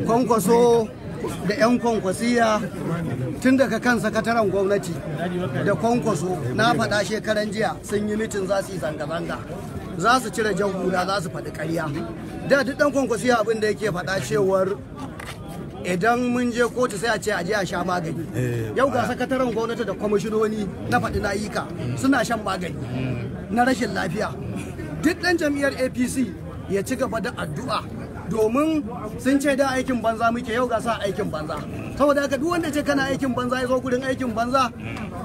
Kwankwaso da 'yan Kwankwasiya, tun daga kan sakataren gwamnati da Kwankwaso, na faɗa shekaran jiya sun yi mitin, za su yi zanga-zanga, za su cire jan hula, za su faɗi ƙarya. Da duk ɗan Kwankwasiya abin da yake faɗa cewar idan mun je kotu sai a ce a je a sha magani. Yau ga sakataren gwamnati da kwamishinoni na faɗi na yika suna shan magani na rashin lafiya. Duk ɗan jam'iyyar APC ya ci gaba da addu'a, domin sun ce da aikin banza muke, yau ga sa aikin banza. Saboda haka duk wanda ce kana aikin banza ya zo gurin aikin banza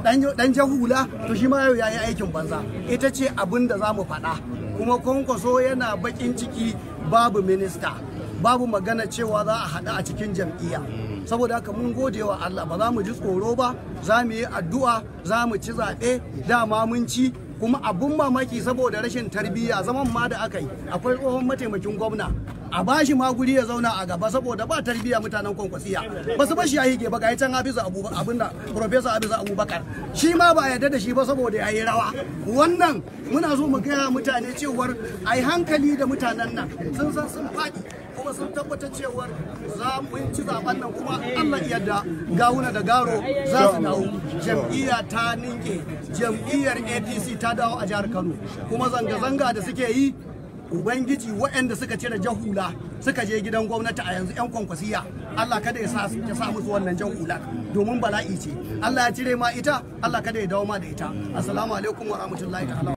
dan jahula, to shi ma yau yayi aikin banza. Ita ce abin da za mu faɗa. Kuma Kwankwaso yana bakin ciki, babu minista, babu magana cewa za a haɗu a cikin jam'iyya. Saboda haka mun gode wa Allah, ba za mu ji tsoro ba, za mu yi addu'a, za mu ci zaɓe, dama mun ci. Kuma abun mamaki, saboda rashin tarbiyya, zaman ma da aka yi akwai tsohon mataimakin gwamna, a bashi ma guri ya zauna a gaba, saboda ba tarbiyya mutanen Kwankwasiya ba su bashi ya hige ba. Ga can Hafizu Abu abin da Professor Hafizu Abubakar, shi ma ba a yarda da shi ba saboda ya yi rawa. Wannan muna so mu gaya mutane cewar ai hankali da mutanen nan, sun san sun faɗi kuma sun tabbatar cewar za mu ci zaben nan. Kuma Allah yarda Gawuna da Garo za su dawo. Jam'iyya ta ninke, jam'iyyar APC ta dawo a jihar Kano. Kuma zanga-zanga da suke yi, Ubangiji, waɗanda suka cire jahula suka je gidan gwamnati a yanzu, 'yan Kwankwasiya, Allah kada ya sa ya sa musu wannan jahula, domin bala'i ce. Allah ya cire ma ita, Allah kada ya dawo ma da ita. Assalamu alaikum wa rahmatullahi ta'ala.